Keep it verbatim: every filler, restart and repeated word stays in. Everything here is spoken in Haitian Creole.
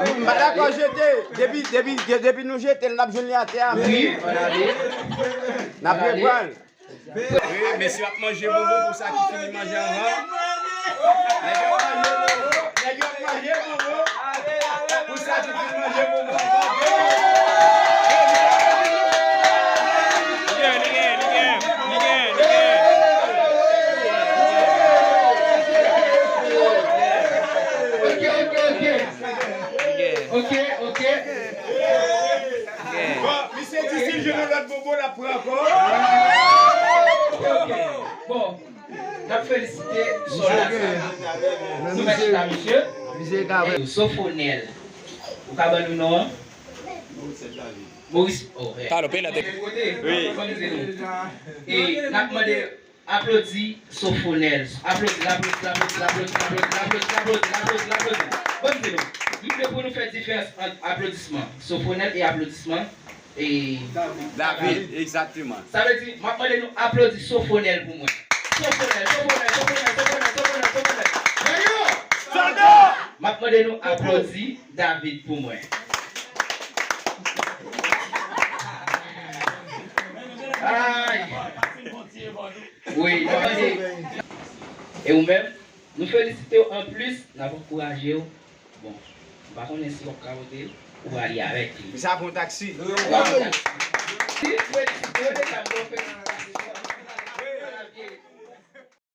M pa dakò jete. Depi, depi, de- depi nou jete l, n ap jwenn li atè a. Wi, ann ale. N ap reprann. Wi, mesye ap manje bonbon pou sa ki fini manje anvan. Nèg yo ap manje bonbon. Nèg yo ap manje bonbon. Pou sa ki fini manje bonbon anvan. Li gen, li gen, li gen, li gen, li gen. Ok, ok, ok. Ok, ok. Bon, misye di si l jwenn yon lòt bobo, l ap pran ankò. Ok, ok. Bon, n ap felisite sòlda sa. Sou mèt chita, mesye. Sofonèl. Ou ka ban nou non an? Moris. Oh, eh. Talò, peye lòt. Wi. Ban m di nou. E n ap mande Aplodi Sofonèl. Aplodi, aplodi, aplodi. Ban m di nou. M vle pou nou fè diferans ant aplodisman Sofonèl e aplodisman e David, egzakteman. Sa vle di, m ap mande nou aplodi Sofonèl pou mwen. Sofonèl, Sofonèl, Sofonèl, Sofonèl, Sofonèl, Sofonèl. Mario! M ap mande nou aplodi David pou mwen. Ay! Wi, nou mande. E ou menm, nou felisite w anplis, n ap ankouraje w. Bon, m pa konnen si w ap ka vote, ou prale avèk li. Misye ap pran taksi. Ou pral pran taksi. Si, ou felisite w deja, m fè